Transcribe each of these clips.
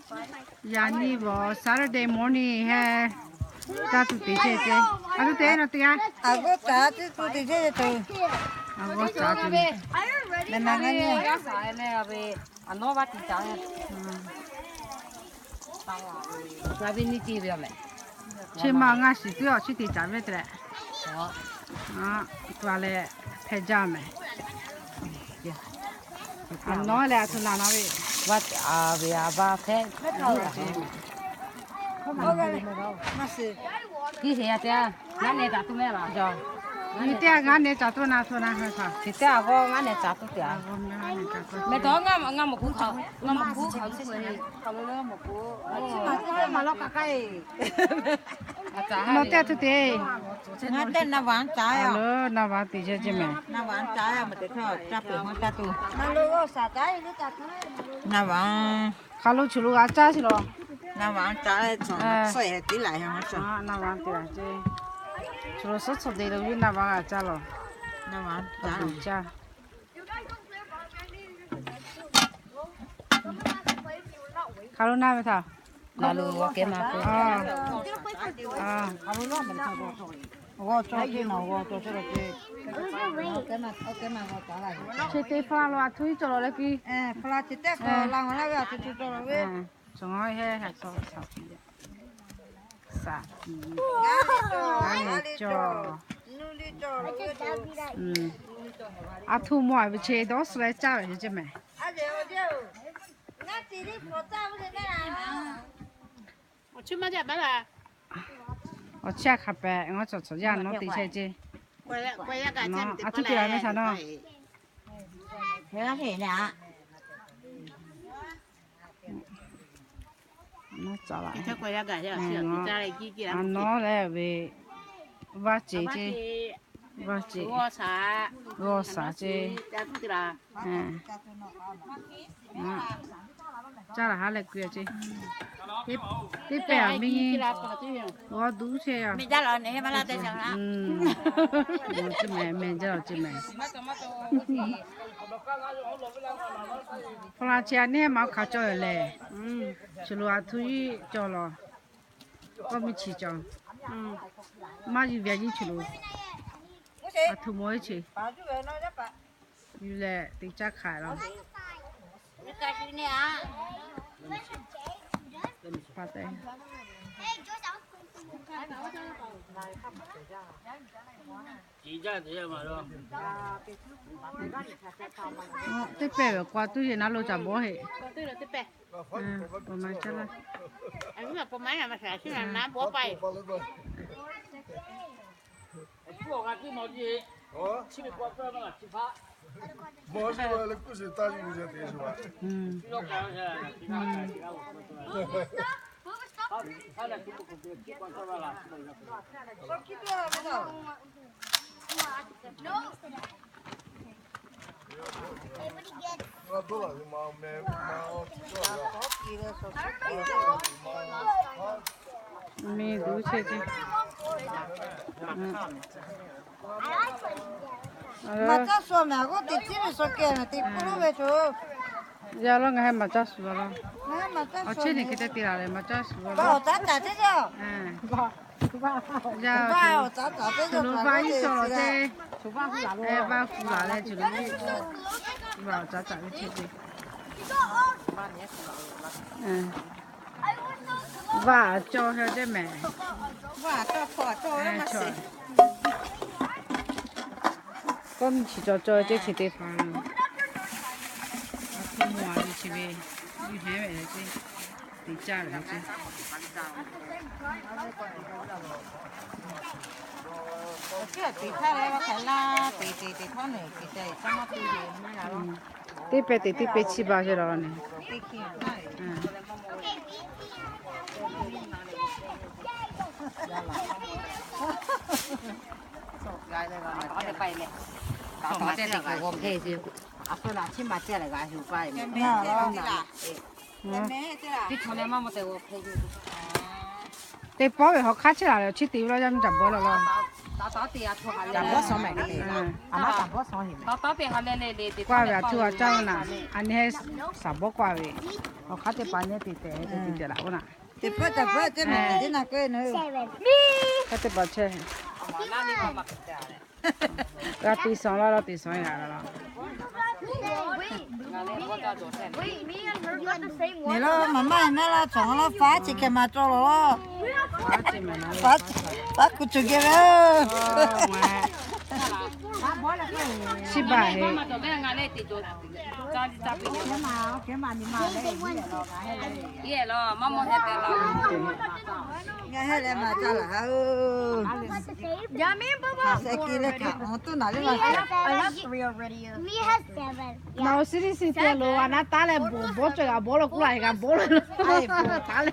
Yaꞈ nyi vawˬ Saturday morning he, caˇ tuˬ te chehˇ ce. A tuˬ te na teˇ g'aˇ. A g'awˇ caˇ tuˬ te chehˇ ce. A g'awˇ caˇ tuˬ. Chi ma ngaˇ shiˍ tuˬ awˬ chi te caˍ ve te leh. Tuˬ leh hpehꞈ jaˇ mehˍ. A nawˉ leh a tuˬ na na ve. A ve a ba hpehꞈ. Kiˇ heˍ a te, ngaˇ neh caˍ tuˬ mehˍ laˬ. Nyi teˇ g'aˇ ngaˇ neh caˍ tuˬ na tuˬ na ha htaꞈ. Chi teˇ a g'awˇ ngaˇ neh caˍ tuˬ te a. Mehˍ tawˇ ngaˇ maˬ kuˉ hk'aˬ, ngaˇ maˬ kuˉ hk'aˬ. Nawˬ teˇ a tuˬ te. Ngaˬ teˇ na vaˍ caˇ a. Na vaˍ te chehˇ ce mehˍ. Na vaˍ caˇ a mehˍ te htawˇ caˇ peuˬ maˇ caˇ tuˬ. Na vaˍ hk'aˬ lo chi lo g'a caˇ chi lawˬ. Na vaˍ caˇ, na vaˍ te laiˬ ce. Chi lo suhˉ tcuh te lo viˉ na vaˍ g'a caˇ lawˬ. Na vaˍ caˇ. Hk'aˬ lo na ve htaꞈ. Na lo g'aw kehˉ ma k'o. G'aw cawˬ ce, na g'aw cawˬ ce la ce. Chi te hpu la lo a htu iˉ cawˬ lawˬ leh ki. Hpu la chi teˇ hk'aw la g'aw laˇ ve a htu cawˬ lawˬ ve. Cawˬ ngaˬ heˆ ha cawˬ shaˍ tiꞈ. Shaˍ tiꞈ. Aˉ nehˬ cawˬ. Aˉ htu mawˬ a ve che dawˇ suh leh caˇ ve ce mehˍ. Awˬ chi a hk'a pehꞈ ngaˇ cawˬ cawˬ yaˇ nawˉ te chehˇ ce. Aˉ htu te la ve htaꞈ nawˉ. Nawˉ tcuh la. A nawˉ leh ve vaˇ ceˬ ce. Vaˇ ceˬ. G'aw shaˍ ce. Caˇ laˬ ha leh keu ce. Teˇ pehˍ a miˇ nyi g'aw duˉ chehˇ a. Mehˬ jaˇ lawˬ ce mehˍ. Hpu la chi a neˇ maˇ hk'aˬ cawˬ lehˬ. Chi lo a htu iˉ cawˬ lawˬ. Kawˇ miˇ chi cawˬ. Maˇ yuˬ ve a nyi chi lo. A htu mawˬ iˉ chi. Yuˬ leh te caˇ hk'aˬ lawˬ. Teˇ pehˍ ve k'o a tuˉ yeˬ na lo caˍ bawˇ heˆ. Miˬ duˬ chehˇ ce. Maꞈ caˇ shu mehˍ g'aˇ teꞈ ciˉ ve shu kehˬ mehˍ teꞈ k'oˆ lo ve co. Yaˇ lawˇ ngaˬ hui maꞈ caˇ shu la lawˇ. Awˬ chehˇ nyi hk'e te te la leh maꞈ caˇ shu la lawˇ. Awˬ caˉ caˍ ce yaˇ. Yaˇ, awˬ caˉ caˍ ce yaˇ, vaˇ iˉ cawˬ lawˬ ce. Vaˇ hu laˬ leh co lo vaˇ awˬ caˉ caˍ ve chehˇ ce. Vaˇ cawˬ ha ce mehˍ. Kawˇ miˇ chi cawˬ cawˬ ce chi teˇ hpaˍ. A htu mawˬ a ve chi ve, yuˬ heˉ ve ce. Teꞈ caˇ ve ce. Teˇ pehˍ teꞈ teˇ pehˍ chiˇ ba ce lawˬ nehˬ. Teˇ pawˆ ve hawˉ hk'aˇ chehˇ la leh chi te ve lawˇ yaˇ miˇ caˍ bawˇ lawˬ lawˇ. K'oˆ ve a htoˇ a caˇ naˍ, a nyi heˆ shaˍ bawˇ k'oˆ ve, awˬ hk'aˇ teˇ hpaˍ nyi te tehꞈ te tehꞈ laꞈ k'oˆ naˍ. Teˇ hpaˍ chehˇ, g'a te shawˍ laˇ, law te shawˍ a la. Neˬ laˇ, maˍ maˇ heˆ mehˆ laˇ, chaw laˇ faˉ chi hkeh ma cawˇ law laˇ. Faˉ kuˬ cawˬ geh ve. Chi baˬ heˆ. Ngaˬ heh leh maˍ caˇ laˬ ha oˬ. Haꞈ sheh ki leh hkaꞈ awˬ tuˉ naˍ leh maˍ. Naˬ awˬ suˉ liˇ suˉ te lo a naˉ taˉ leh bawˇ cawˬ g'a bawˇ lo k'oˆ la, g'a bawˇ lo taˉ leh,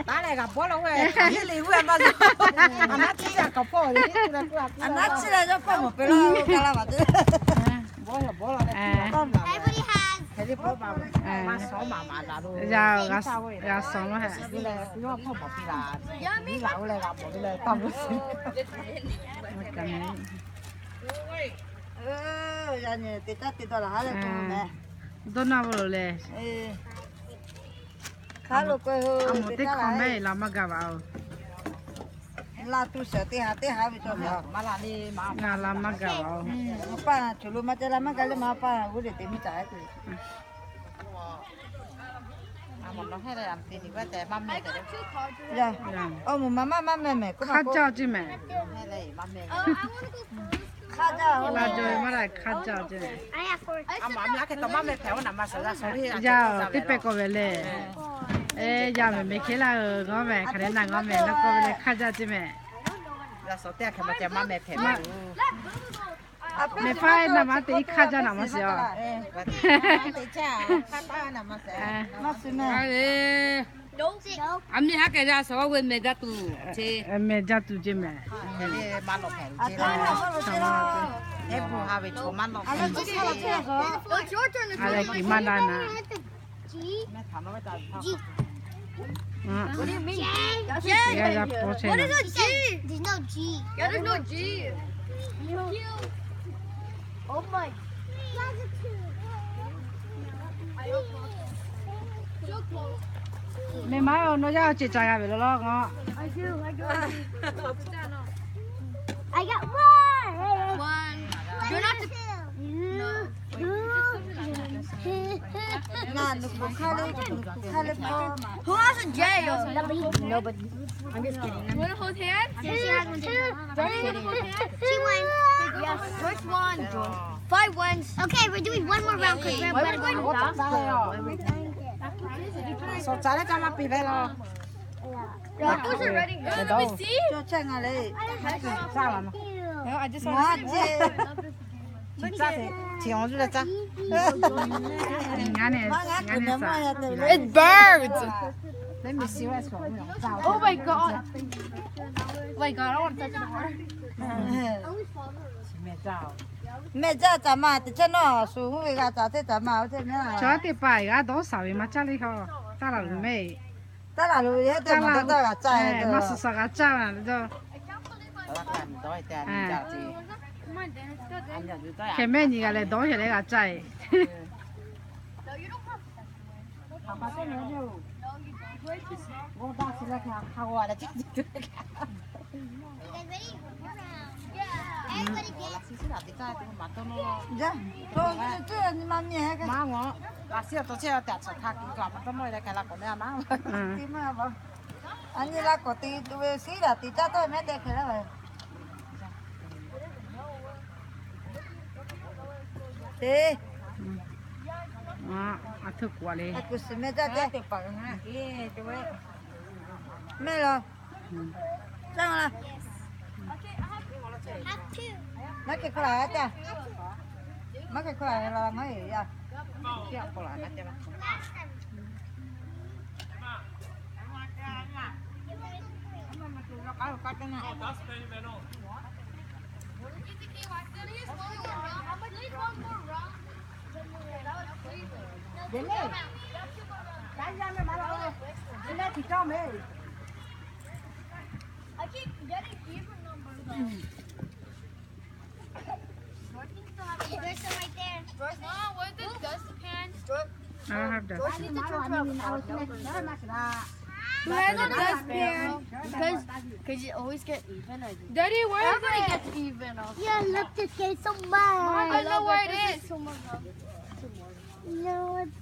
taˉ leh g'a bawˇ lo ve, hk'aˬ heˆ le g'uˇ a maˇ zuhꞈ. A naˉ chi a kaꞈ hpawˇ le, a naˉ chi leh yawˇ hpawˇ mawˬ peuˬ laˇ, g'a laˇ maˍ te. Bawˇ lo bawˇ lo leh, hk'e le bawˇ maˍ maˍ, maˇ shawˍ maˍ maˍ laˬ lo. G'a shawˍ maˇ heˆ. Yawˇ hpawˇ mawˬ piˇ laˬ, miˉ laˬ oˇ leh g'a mawˬ ve leh taˇ mvuhˇ suhˍ. Yaꞈ nyi te caˇ te dawˇ laˬ ha leh k'oˆ meh. Dawˇ naˇ ve lo leh. Hk'a lo k'o, a moˍ teˇ hkawˇ mehˆ la maˇ gaˬ vaˬ oˬ. Laˇ tuˬ shehˍ teˇ ha teˇ ha ve cawˬ. Ngaˬ la maˇ gaˬ vaˬ oˬ. Paˇ co lo maˇ ceh la maˇ gaˬ leh maˇ paˇ g'uˇ le te miˇ caˍ tuˬ. Awˬ moˍ maˍ maˇ maˇ meh meh k'oˆ hk'aˇ jaˇ ceˇ meh. Hk'aˇ jaˇ la jaw maˇ la hk'aˇ jaˇ ceˇ meh. Yaˇ teˇ pehˇ k'awꞈ ve leh. Yaˇ mehˍ mehˍ hk'e laˇ g'awˇ meh hk'aˬ lehˬ naˬ g'awˇ meh naˉ k'oˆ ve leh hk'aˇ jaˇ ceˇ meh. Mehˬ faˉ naˬ maˇ te iˉ hk'aˇ jaˇ naˬ maˇ shiˍ a. A miˇ haˉ kehˬ jaˇ shawˍ ve mehˬ jaˇ tuˬ ceˇ. Mehˬ jaˇ tuˬ ceˇ meh. A leh kiˬ maˇ daꞈ naˍ. G. G. What do you mean? G. There's no G. Q. Oh my. Mehˬ maˇ oˬ, nawˬ yaˇ ceˬ ca g'a ve law law k'o. I got one. One. You're not the. No. Who has a J? Nobody. I'm just kidding. You wanna hold hands? Two, two. Ready? She won. Yes. First one. Five wins. Okay, we're doing one more round 'cause we're about to win. Your uncles are ready. Let me see. I just want to see. It's birds. Let me see what's going on. Oh my god. Oh my god, I don't want to touch it anymore. Mehˬ jaˇ caˍ ma te chehˇ nawˬ shu hui g'a caˍ te caˍ ma oˇ te mehˬ. Chaw teˇ hpaˍ g'a dawˇ shaˍ ve maˇ caˇ le k'o, taˇ laˬ loˬ mehˬ. Taˇ laˬ loˬ ve heh te maˇ dawˇ g'a caˇ ve, maˇ suhˍ suhˍ g'a caˇ ve dawˇ. Hk'e mehˆ nyi g'a leh dawˇ hk'e leh g'a caˇ ve. A nyi la k'awꞈ te tuˬ ve shiˉ daꞈ te caˇ tawˆ mehˆ tehꞈ hk'e laˇ ve. Te. A htoˇ kuˬ a le. A kuˬ shiˍ meh caˇ te. Mehˆ law. Caˇ la. Maˇ hk'e hk'oˆ la caˇ. Maˇ hk'e hk'oˆ la la maˇ heˆ yaˇ. There's some right there. Mom, what the dustpan? I don't have that. Who has a dustpan? Because because you always get even. I think. Daddy, where is Everybody it? Gets even. Yeah, look, this guy's so mad. I know where it is. No, it's